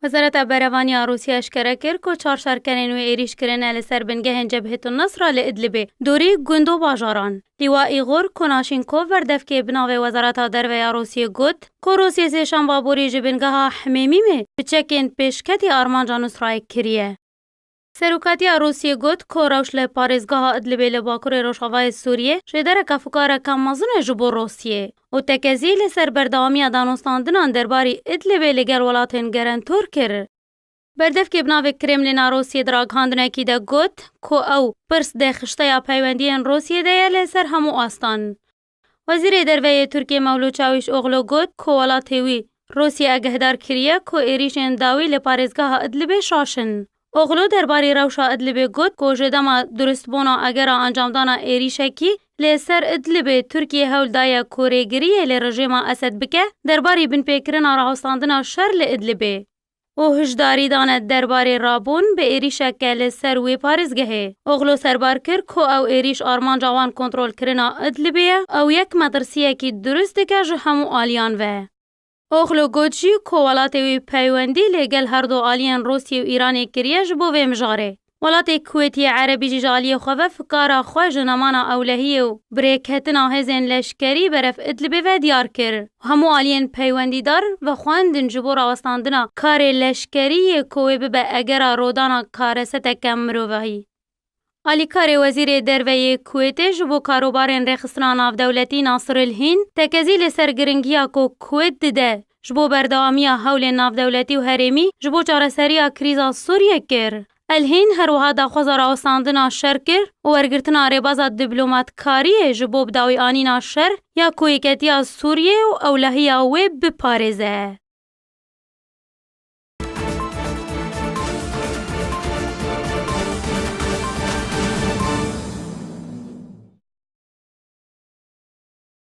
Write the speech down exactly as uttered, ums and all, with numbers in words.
Wezareta Berevanî ya Rûsya eşkere kir ku çar şerkerên wê êrîş kirine li ser bingehên Cebhet Nusra li Idlibê, dorî gund û bajaran. Lîwa Îgor Konaşînkov berdevkê bi navê Wezareta Derve ya Rûsiyê got ku Rûsya sêşemba borî ji bingeha Himêmîmê bi çekên pêşketî armanca Nusrayê kiriye. Serokatiya Rûsiyê got ku rewş li parêzgeha Idlibê li bakurê rojavayê Sûriyê jêdereke fûkareke mezin e ji bo Rûsiyê û tekezî li ser berdewamiya danûstandinan derbarî Idlibê li gel welatên gerentor kir. Berdevkê bi navê Kremlîna Rûsiyê di ragihandinekî de got ku ew pirs di xişteya peywendiyên Rûsiyê de ye li ser hemû astan. Wezîrê Derve yê Tirkiyê Mewlût Çawîşoglu got ku welatê wî Rûsya agehdar kiriye ku êrîşên dawî li parêzgeha Idlibê şaş in. Oglu derbarî rewşa Idlibê got ku ji dema durustbûna agera encamdana êrîşekî li ser Idlibê Tirkiye hewl daye ku rêgiriyê li rejîma Esed bike derbarî binpêkirina rawestandina şer li Idlibê. û hişdarî dane derbarê rabûn bi êrîşeke li ser wê parêzgehê. Oglu serbar kir ku ew êrîş armanca wan kontrolkirina Idlibê ye, ew yek metirsiyekî durust dike ji hemû aliyan ve. Oglu got jî ku welatê wî peywendî li gel her du aliyên Rûsiyê û Îranê kiriye ji bo vê mijarê. Welatê Kuwêtiyê Erebî jî ji aliyê xwe ve fikara xwe ji nemana ewlehiyê û birêketina hêzên leşkerî beref Idlibê ve diyar kir. Hemû aliyên peywendîdar vexwendin ji bo rawestandina karê leşkerî yê ku wê bibe egera rodana kareseteke mirovahî. Alîkarê Wezîrê Derve yê Kuwêtê ji bo karobarên rêxistina navdewletî Nasir El Hîn tekezî li ser giringiya ku Kuwêt dide ji bo berdewamiya hewlên navdewletî û herêmî ji bo çareseriya krîza Sûriyê kir. El Hîn her wiha daxwaza rawestandina şer kir û wergirtina rêbaza diplomatkariyê ji bo bidawîanîna şer ya ku yeketiya Sûriyê û ewlehiya wê biparêze.